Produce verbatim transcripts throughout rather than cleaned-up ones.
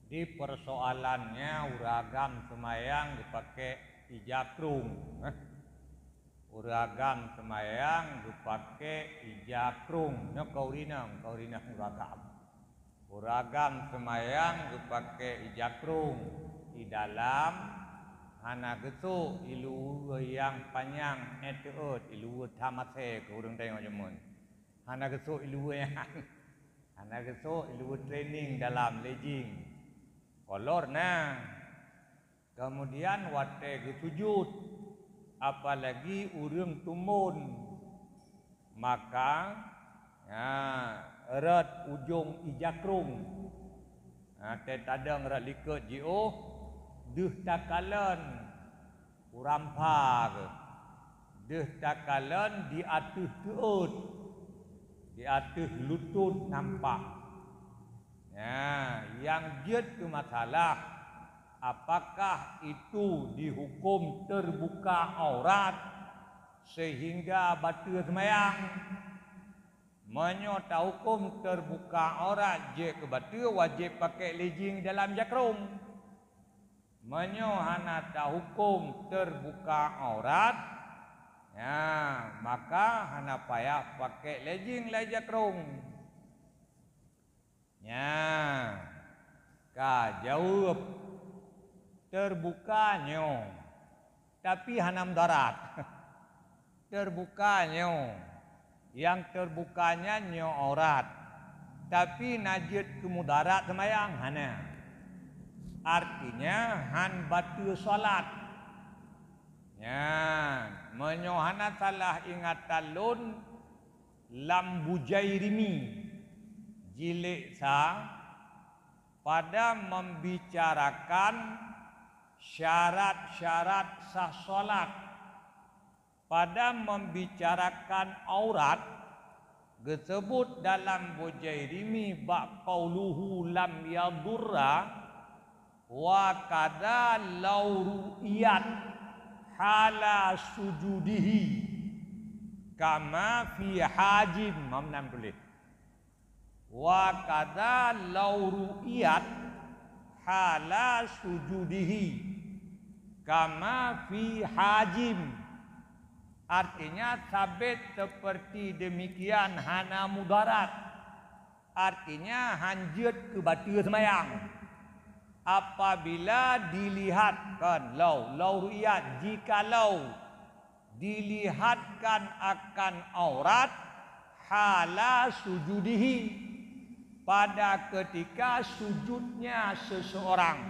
Di persoalannya, ureueng agam seumayang geupakée ija krông. Hah? Ureueng agam seumayang geupakée ija krông. Nyoe keu ureueng inong, keu ureueng inong ureueng agam. Ureueng agam seumayang geupakée ija krông. I dalam hana geusok iluweue nyang panyang, eh, teuôt, iluweue tham asèe keu ureueng tanyoe jameun. Hana geusok iluweue nyan. Hana geusok iluweue training dalam, legging. Kolor na. Keumudian watée geusujut, apalagi ureueng tumbon, maka, ha, rot ujong ija krông. Ha, teuntadong rot likot jiôh, deuh takalon u rampa geuh. Deuh takalon di ateueh teuôt, di ateueh lutôt nampak. Nah, nyang jeuet keu masalah, apakah itu dihukum teubuka aurat seuhingga bateue seumayang? Meunyoe tahuköm teubuka aurat jeuet keu bateue, wajéb pakée legging dalam ija krông. Meunyoe hana tahuköm teubuka aurat, nyan, maka hana payah pakée legging lam ija krông. Nyan, ka jaweueb, teubuka nyoe, tapi hana mudarat. Teubuka nyoe, nyang teubuka nyan nyoe aurat, tapi na jeuet keu mudarat seumayang? Hana. Artinya, han bateue salat. Nyan, meunyoe hana salah ingatan lôn, lam Bujairimi, jilid sa, pada membicarakan syarat-syarat sah salat. Pada membicarakan aurat, geuseubut dalam Bujairimi bak qauluhu lam yadurra, wa kadza law ru'iyat hala sujudihi kama fi hajim, mam nam tuléh. Wa kadza law ru'iyat hala sujudihi kama fi hajim. Artinya, sabet seperti demikian hana mudarat. Artinya, han jeuet keu bateue seumayang. Apabila dilihat, kan, law, law ru'iyat, jikalau dilihatkan akan aurat, hala sujudihi, pada ketika sujudnya seseorang,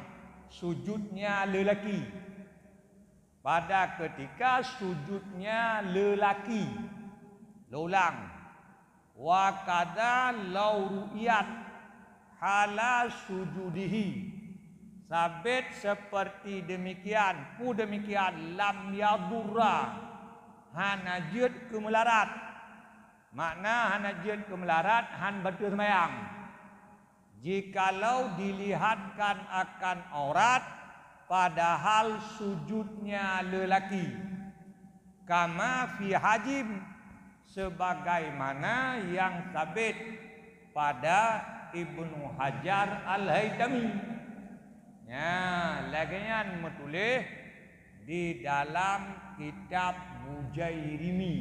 sujudnya lelaki, pada ketika sujudnya lelaki. Lôn ulang, wa kadza law ru'iyat hala sujudihi. Sabet seperti demikian, peue demikian, lam yadurra, hana jeuet keu meularat. Makna hana jeuet keu meularat, han bateue seumayang. Jikalau dilihatkan akan aurat, padahal sujudnya lelaki. Kama fi hajim, sebagaimana yang sabit pada Ibnu Hajar Al-Haitami. Nya, lagée nyan meutuléh di dalam kitab Bujairimi.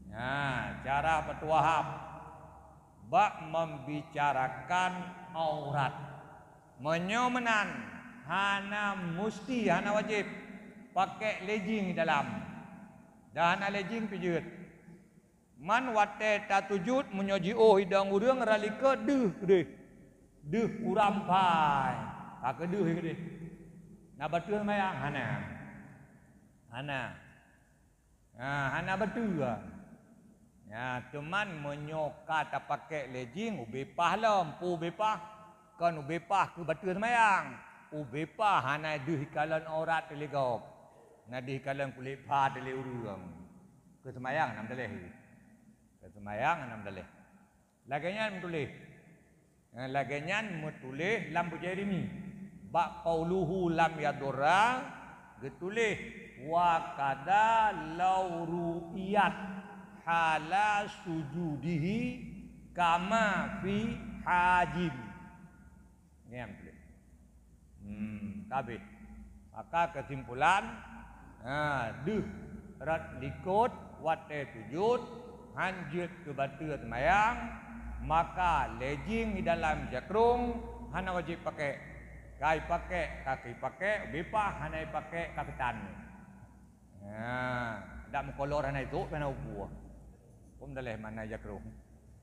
Nya, cara Fathul Wahab bak membicarakan aurat. Meunyoe meunan, hana musti, hana wajéb pakée legging dalam, dan hana legging pih jeuet. Man watée tasujut, meunyoe jiôh idong ureuëng, rot likot deuh keudeh, deuh u rampa, ka keudeh keudeh. Na bateue seumayang? Hana. Hana. Ha, hana bateue. Nya, teuma meunyoe ka tapakée legging, ubé paih lom, peue ubé paih? Kon ubé paih keu bateue seumayang. Ubé paih hana deuh ikalon aurat teuh lé gob. Na deuh ikalon kulét pha teuh lé ureuëng. Keu seumayang hana meudaléh. Keu seumayang hana meudaléh. Lagée nyan meutuléh. Eh, lagée nyan meutuléh lam Bujairimi. Bak qauluhu lam yadurra geutuléh, wa kadza law ru'iyat hala sujudihi kama fi hajim. Ngieng tuléh. Hmm, ka habéh. Maka keusimpulan, ha, deuh rot likot watée sujut, han jeuet keu bateue seumayang, maka lejing di dalam jakrong hana wajéb pakék. Ka ipakék, ka ipakék, ubé paih hana ipakék, ka keutan. Ha, dak meukolor hana isôk, hana ubua. Hukôm daleh makna jakrong.